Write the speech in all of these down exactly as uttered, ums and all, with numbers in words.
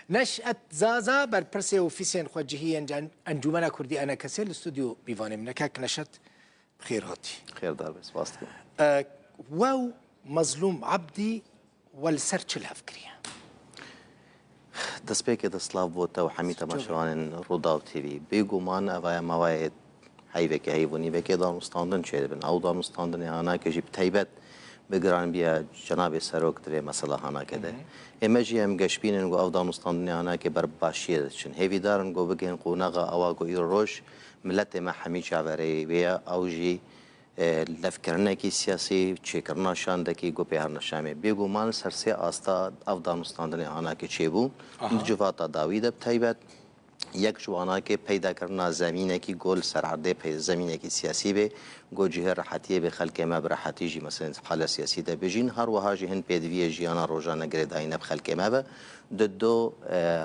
Neşet Zaza, berpirsê ofîsên xwecihî yên Encûmena Kurdî ENKSê li stûdyo bîvanê min e. Kek Neşet, bi xêr hatî. Xêrdar be, spas dikim. We û Mezlûm Ebdî we li ser çi li hev kiriye? Destpêkê de silav bo te û hemî temaşevanên Rûdaw T V. Bêguman ev aya mawayê heyvekê, heyv û nîvekê danûstandin çêdibin. Ew danûstandinê hanake jî bi teybet bi giranbiya cenabê serok di vê mesela hanake de. Ê me jî em geşbînin ku ev danûstandinê hanake ber bi başiyê diçin. Hêvîdar in ku bigihên qonaxa ewa ku îro roj miletê me hemî çaverê wê ye, ew jî e, levkirinekî siyasî, çêkirina şandekî ku pê hatina Şamê. Bêguman li ser sê asta ev danûstandinê hanake çêbû. Di civata dawî de bi teybet yek ji wanakê peydakirina zemînekî ku li ser erdê pey-, zemînekî siyasî bê, ku cihê rehetiyê bê, xelkê me bi rehetî jî mesela hala siyasî de bijîn. Her wiha jî hin pêdiviyê jiyana rojane girêdayî ne bi xelkê me be. Di do, e,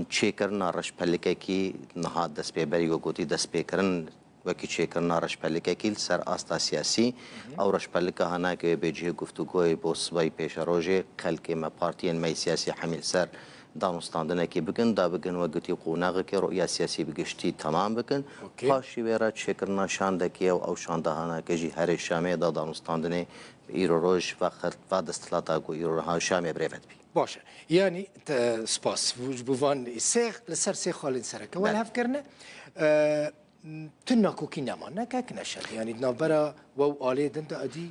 Çêkirina reşpelikekî niha destpêberî ku gotî destpêkirin wekî çêkirina reşpelikekî li ser asta siyasî. Ew reşpelika hanake wê bê cihê guftûgoyê bo sibay pêşerojê xelkê me, partiyên me yê siyasî hemî li ser danûstandinekî bikin, da bikin wek gotî qonaxekê, ruya siyasî bi giştî temam bikin. Okey. Paşî wê re çêkirina şandekê ye û ew şanda hanake jî herê Şamê da danûstandinê îro roj va xel-, va desthilata ku îro niha Şamê birêve dibî. Baş e. Yanî te, spas. Ji bo van sê, li ser sê xalên sereke we li hev kirine. E, tu nakokî nema, ne kek Neşet. Yanî di navbera we û aliyê din de edî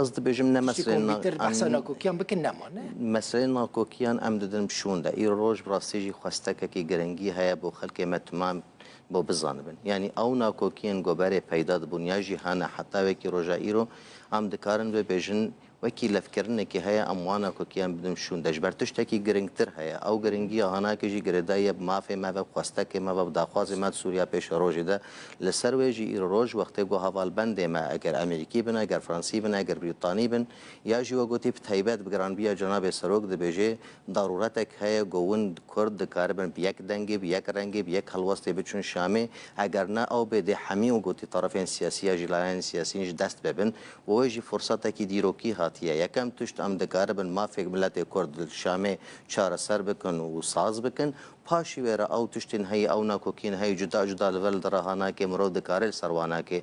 Ez dibêjim ne tiştê meselê na-, komîtir behsa em, nakokiyan bikin nema, ne? Meselê nakokiyan em didin bi şûn de. Îro roj bi rastî jî xwestekekî giringî heye bo xelkê me timam bo bizanibin. Yanî ew nakokiyên ku berê peyda dibûn ya jî hene heta wekî roja îro em dikarin bibêjin, wekî levkirinekî heye, em wan nakokiyan bidin şûn de. Ji ber tiştekî giringtir heye. Ew giringiya hanakê jî girêdayî ye bi mafê me ve, bi xwestekê me ve, bi daxwazê me di Sûriya pêşerojê de. Li ser wê jî îro roj wextê ku hevalbendê me, eger Amerîkî bin, eger Fransî bin, eger Brîtanî bin, ya jî we gotî bi teybet bi giranbiya cenabê serok dibêjê, darûretek heye ku hûn Kurd dikaribin bi yek dengê, bi yek rengê, bi yek helwestê biçin Şamê. Eger ne, ew bê dê hemî û gotî terefên siyasî ya jî layên siyasî ji dest bibin. Û wê jî fursatekî dîrokî hatiye. Yekem tişt em dikaribin mafê miletê Kurd li Şamê çareser bikin û saz bikin. Paşî wê re ew tiştên heyî, ew nakokiyên heyî cuda cuda li vir li dira hanakê mirov dikare li ser wanakê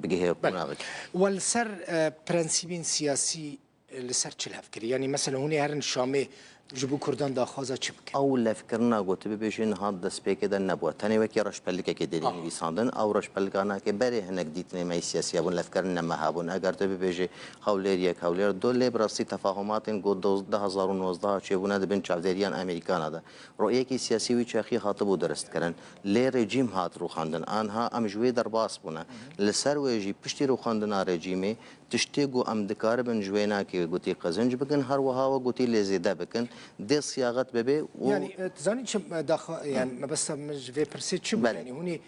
bigihê qonaxekî. We li ser, e, prensîbên siyasî li ser çi li hev kirî? Yanî mesela hûn ê herin Şamê ji bo Kurdan daxwaza çi bikin? Ew levkirina ku tu bibêjî niha di destpêkê de nebû. Tenê wekî reşpelikekê dêrî nivîsandin. Ew reşpelika hanakê berê hinek dîtinê me yê siyasî hebûn, levkirinê me hebûn. Eger tu bibêjî Hewlêr yek, Hewlêr du, lê bi rastî tefahumatên ku doz-, du hezar û nozdeh çêbûne di bin çavdêriyan Amerîkana de. Royekî siyasî wî çaxî hatibû diristkirin. Lê rejîm hat rûxandin. Anha em ji wê derbas bûne. Li ser wê jî piştî rûxandina rejîmê Tiştê ku em dikaribin ji wê nakê gotî qezenc bikin, her wiha we gotî lê zêde bikin, dê siyaxet bibe û Yanî, e, tu zanî çi, e, daxwa-, yani, mebesta min ji vê pirsê çi bû? Belê. Yani, hûn ê, e,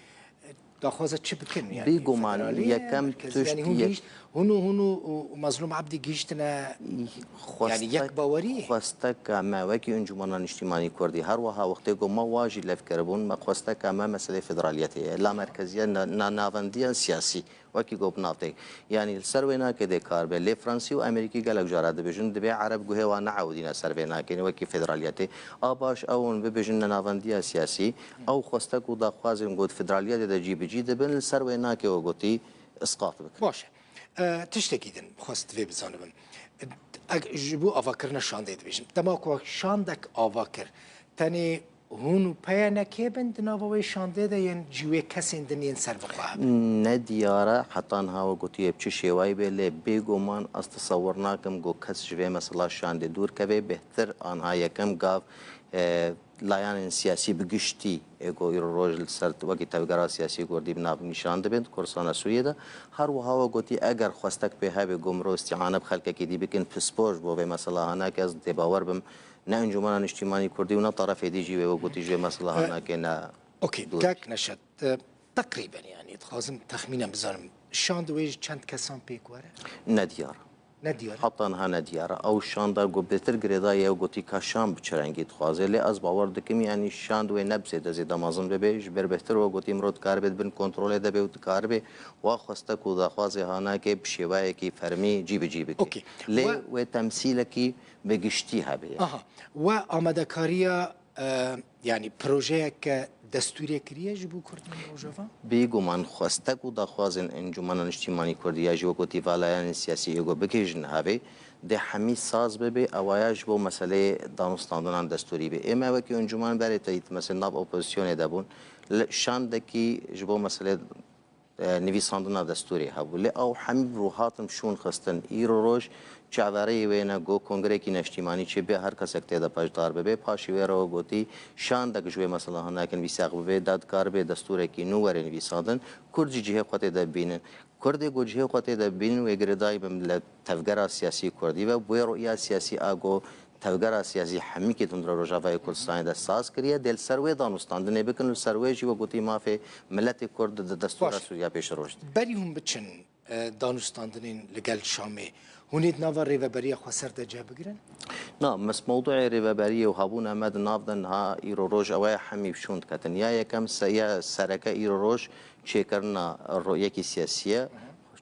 daxwaza çi bikin? Yani, Bêguman, federalî ye, yekem merkezî? Tişt Yani, hûn ye- gihîşt-, hûn û, hûn û, û Mazlûm Abdî gihîştine, yani, Xwestek-, yek bawerî? Xwesteka me wekî Encûmena Niştîmanî Kurdî, her wiha wextê ku me wa jî lev kiribûn, me xwesteka me meselê federaliyetê ye, lamerkeziya na-, na-, navendiya siyasî. Wekî ku bi nav tê. Yanî li ser wê nake dê kar be. Lê Fransî û Amerîkî gelek cara dibêjin, divê Ereb guhê wan neewidîne ser vê nake, wekî federaliyetê. A baş ew hûn bibêjin nenavendiya siyasî, ew xwestek û daxwazên ku di federaliyetê de cî bi cî dibin, li ser wê nake we gotî isqat bikin. Baş e. E, tiştekî din xwest divê bizanibim. Eg-, ji bo avakirina şandê dibêjin. Dema ku şandek ava kir, tenê Hûn û P Y N K bin di nava wê şandê de yên ji wê kesên din yên ser bi xwe hebin? Ne diyar e, heta niha we gotiye bi çi şêwayî bê, lê bêguman ez tesewir nakim ku kes ji vê mesela şandê dûr keve. Bêhtir anha yekem gav, e, layanên siyasî bi giştî, ê ku îro roj li ser wekî tevgera siyasî Kurdî bi nav nîşan dibin di Kurdistana Sûriyê de. Her wiha we gotî eger xwestek pê hebe ku mirov îstîane bi xelkekî dî bikin, pispor ji bo vê mesela hanake ez dê bawer bim, Ne Encûmena Niştîmanî Kurdî û ne terefê dî jî wê wek gotî ji vê mesela hanakê ne Okey, dûr. Kak Neşet, e, teqrîben, yani, dixwazim texmînen bizanim, şand wê ji çend kesan pêk were? Ne diyar. Ne diyar e? Heta niha ne diyar e. Ew şanda ku bêtir girêdayî ye, ew gotî ka şand bi çi rengî dixwaze. Lê ez bawer dikim, yani, şand wê ne bi zêde zêde mezin bibe. Ji ber bêhtir wek gotî mirov dikaribe di bin kontrolê de be û dikaribe wa xwestek û daxwazê hanakê bi şêwayekî fermî cî bi cî bike. Okey. Lê We- wê temsîlekî bi giştî hebe. Aha. We amadekariya E, yanî projeyeke destûrê kiriye ji bo Kurdên Rojava? Bêguman xwestek û daxwazên Encûmena Niştîmanî Kurdî ya jî wek gotî valayanên siyasî êgo bigihîjin havê, dê hemî saz bibe, ewaya ji bo meseleyê danûstandinan destûrî be. Ême wekî Encûmen berê te dît, mesela nav opozisyonê de bûn, li şandekî ji bo meselê e, nivîsandina destûrê hebû. Lê ew hemî bi rû hatin şûn xistin. Îro roj çavereyê wê ne, got, kongrekî neştîmanî çêbe, her kesek tê de beşdar bibe. Paşî wê re gotî, şandek ji wê mesela hinekî nivîsaq bibe, da dikaribe destûrekî nû were nivîsandin, Kurd jî cihê xwe tê de bibînin. Kurdê ku cihê xwe tê de bibînin, wê girêdayî bi millet tevgera siyasî Kurdî ve, bi wê ruhiya siyasî a ku tevgera siyasî hemîkê tundra Rojavayê Kurdistanê de saz kiriye, dê li ser wê danûstandinê bikin, li ser wê jî wek gotî mafê miletê Kurd di destûra Baş. Sûriya pêşeroj de. Berî hûn biçin, e, danûstandinên li gel Şamê, hûn ê di nava rêveberiya xweser de cih bigirin? Na, mes mewduê rêveberiyê û hebûna me di nav de niha îro roj ew e, hemî bi şûn diketin. Ya yekem se-, ya sereke îro roj çêkirina ro-, yekî siyasî ye.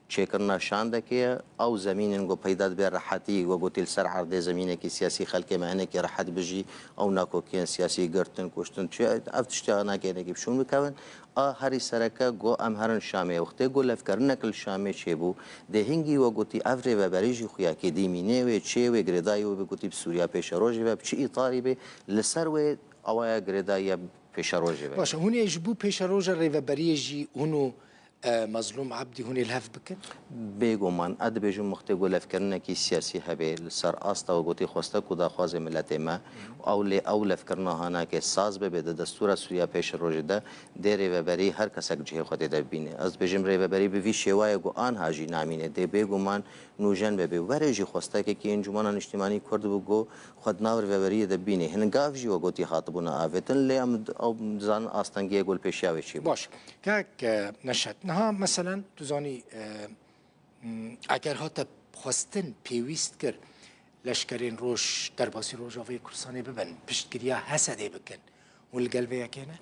Çêkirina şandekê ye, ew zemînên ku peyda dibe rehetî, we gotî li ser erdê zemînekî siyasî xelkê me hinekî rehet bijî, ew nakokiyên siyasî girtin, kuştin, çi, ev tiştê hinekê hinekî bi şûn bikevin. A herî sereke ku em herin Şamê, wextê ku levkirinek li Şamê çêbû, dê hingî we gotî ev rêveberî jî xuya kêdî mînê wê, çê wê, girêdayî wê bi gotî bi Sûriya pêşerojê ve, bi çi îtarî bê, li ser wê awaya girêdayî ye pêşerojê ve. Baş e, hûn ê ji bo pêşeroja rêveberiyê jî hûn û e, Mezlûm Ebdî hûn ê li hev bikin? Bêguman, ez dibêjim wextê ku levkirinekî siyasî hebe li ser asta we gotî xwestek û daxwazê miletê me, ew lê ew levkirina hanakê saz bibe di destûra Sûriya pêşerojê de, dê rêveberî her kesek cihê xwe tê de bibîne. Ez dibêjim rêveberî bi vî şêwayê ku anha jî namîne, dê bêguman nûjen bibe. Were jî xwestekekî Encûmena Niştîmanî Kurd bû ku xwe di nav rêveberiyê de bibîne. Hin gav jî we gotî hatibûne avêtin, lê em d-, ew dizanin astengiyê ku li pêşiya wê çêbû. Baş. Kak, e, Neşet, niha meselen tu zanî, e, m, eger hate xwestin pêwîst kir leşkerên roj derbasî Rojavayê Kurdistanê bibin, piştgiriya Hesedê bikin, hûn li gel vê yekê ne?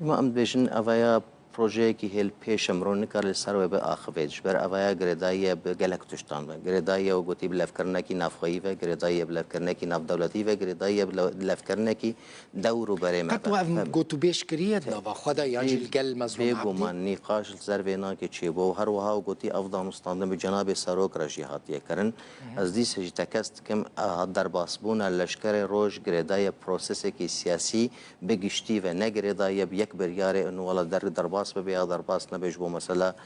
Ma em dibêjin, ev ya projeyekî hêl pêş e, mirov nikare li ser wê biaxivê. Ji ber ev ya girêdayî ye bi gelek tiştan ve. Girêdayî ye, we gotî, bi levkirinekî navxweyî ve, girêdayî ye bi levkirinekî navdewletî ve, girêdayî ye bi le-, levkirinekî dewr û berê me Qet ve. we ev Tabii. gotûbêj kiriye di nava xwe de, yan jî li gel Mezlûm Ebdî? Bêguman nîqaş li ser vê nakê çêbû û her wiha gotî ev danûstandin bi Cenabê Serok re jî hatiye kirin. Ez dîsa jî tekez dikim, aha, derbasbûna leşkerê roj girêdaye prosesekî siyasî bi giştî ve, ne girêdaye bi yek biryarê û wela der-, derbas bibe ya derbas nebe ji bo mesela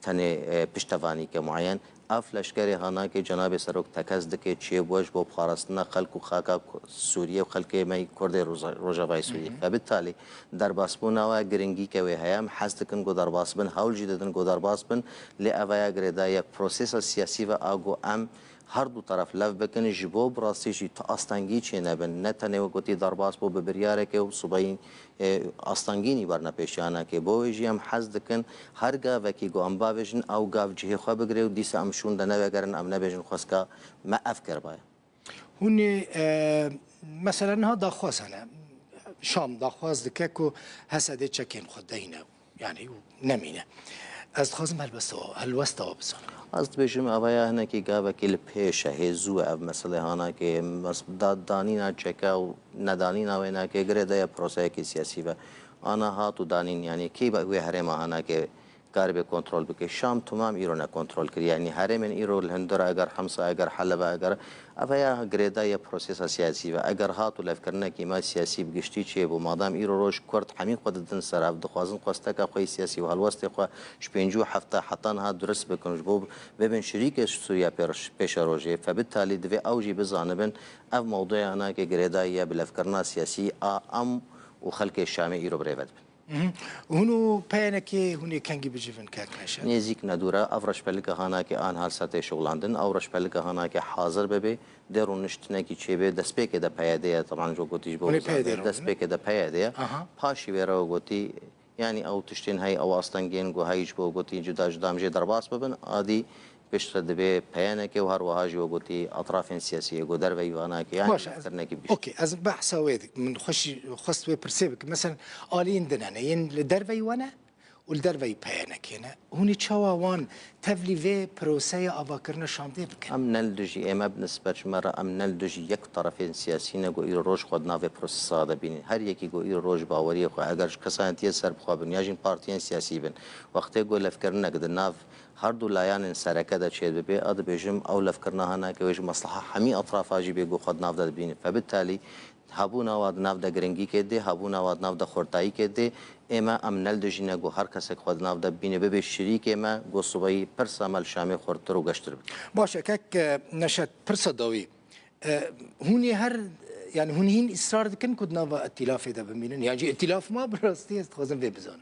tenê, e, piştevanîke mueyen. Ev leşkerê hanakê Cenabê Serok tekez dike çêbû ji bo parastina xelk û xaka Ku-, Sûriye û xelkê me yî Kurdê Roza-, Rojavayê Sûriyê. Fe bi talî derbasbûna we giringîke wê heye. Em hez dikin ku derbas bin, hewl jî didin ku derbas bin. Lê ev ya girêdayî ye prosesa siyasî ve a ku em her du teref lev bikin ji bo bi rastî jî tu astengî çênebin. Ne tenê wek gotî derbas bû bi biryareke û subeyî e, astengînî berne pêşiyanekê. Bo wê jî em hez dikin her gavekî ku em bavêjin ew gav cihê xwe bigire û dîsa em şûn de nevegerin, em nebêjin xweska me ev kiribaye. Hûn ê, e, mesela niha daxwaz hene. Şam daxwaz dike ku Hesedê çekên xwe deyne. Yanî nemîne. Ez dixwazim helbesta-, helwesta we bizanim. Ez dibêjim, ev ya hinekî gavekî li pêş e, hê zû e ev meselê hanakê. Mes-, da-, danîna çeke û nedanîna wê nakê girêdaye proseyekî siyasî ve. Ana hat û danîn, yanî kî be wê herêma hanakê karibe kontrol bike? Şam temam îro ne kontrol kiriye. Yanî herêmên îro li hundir e, eger Himsa, eger Heleba, eger Ev ya girêdayî ye prosesa siyasî ve. Eger hat û levkirinekî me siyasî bi giştî çêbû, madem îro roj Kurd hemî xwe didin ser ev, dixwazin xwesteka xwe yî siyasî û helwestê xwe ji pêncî û heft heta niha durist bikin, ji bo bibin şirîkê Sûriya pêr-, pêşerojê, fe bi talî divê ew jî bizanibin, ev mewdûya hanakê girêdayî ye bi levkirina siyasî a em û xelkê Şamê îro bi rê ve dibin. Mhm. Hûn û P Y N K hûn ê kengî bicivin, kak Neşet? Nêzîk nedûr e, ev reşbelika hanakê anha li ser tê şixulandin, ew reşbelika hanakê hazir bibe, dê rûniştinekî çêbe, destpêkê de P Y D ye, teban ji gotî ji bo Hûn ê P Y D bizanibin, rûnin? Destpêkê de P Y D ye. Aha. Paşî wê re gotî, yanî ew tiştên hey, ew astengên ku hey ji bo gotî cuda cuda em jê derbas bibin, adî Piştre dibê P Y N K û her wiha jî we gotî etrafên siyasî yê ku derveyî vana ke, yanî Baş e, ez, levkirinekî bi giştî. Okey, ez behsa wê dikim. Min xweşî xwest wê pirsê bikim. Mesela aliyên din hene, yên li derveyî we ne û li derveyî P Y N'ê ne. Hûn ê çawa wan tevlî vê proseyê avakirina Şamdê bikin? Em ne li dijî, ê me bi nisbet ji me re, em ne li dijî yek terefên siyasî ne ku îro roj xwe di navê prosesa de bînin. Her yekî ku îro roj baweriyê xwe, eger ji kesanetiyê serbixwe bin ya jî partiyên siyasî bin, wextê ku levkirinek di nav her du layanên sereke de çêdibibe, a dibêjim ew levkirina hineke wê ji mesleha hemî etrafa jî bê ku xwe di nav de dibînin. Febitalî hebûna wa di nav de giringîkê dê, hebûna wa di nav de xurtayîkê dê. Ê me, em ne li dijî ne ku her kesek xwe di nav de bibîne, bibe şirîkê me, ku sibehî pirsa me li Şamê xurttir û geştir bibe. Baş e, kek, e, Neşet, pirsa dawî. E, hûn ê her, yani hûn hîn îsrar dikin ku di nava îtîlafê de bimînin? Yan jî îtîlaf ma bi rastî, ez dixwazim vê bizanim.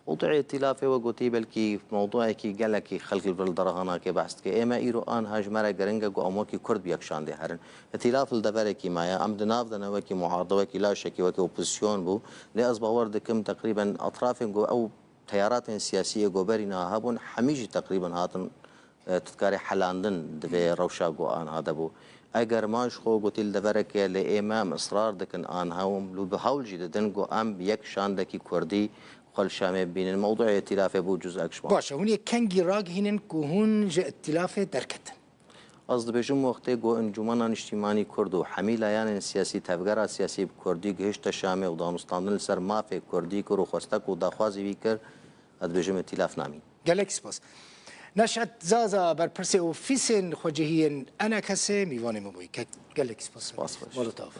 Mewdûê îtîlafê we gotî, belkî mewdûyekî gelekî xelk li vir li derahana ke behs dike. Ê me îro anha ji me re giring e ku em wekî Kurd bi yek şandê herin. Îtîlaf li deverekî me ye. Em di nav de ne wekî muarde, wekî laşekî, wekî opozisyon bû. Lê ez bawer dikim teqrîben etrafên ku ew teyaratên siyasî yê ku berî niha hebûn, hemî jî teqrîben hatin, e, tu dikarî helandin di vê rewşa ku anha de bû. Eger ma ji xwe gotî li devereke lê ê me, em israr dikin anha û em li bi hewl jî didin ku em bi yek şandekî Kurdî xwe li Şamê bibînin. Mewdûê îtîlafê bû cuzek ji wan. Baş e, hûn yê kengî ragihînin ku hûn ji îtîlafê derketin? Ez dibêjim, wextê ku Encûmena Niştîmanî Kurd û hemî layanên siyasî, tevgera siyasî bi Kurdî gihişte Şamê û danûstandin li ser mafê Kurdî kir û xwestek û daxwazî wî kir, ez dibêjim îtîlaf namîn. Gelek spas. Neşet Zaza, berpirsê ofîsên xwecihiyên E N K S'ê, mîvanê me bûyî. Ke-, gelek spas. Spas xweş. Mala te ava.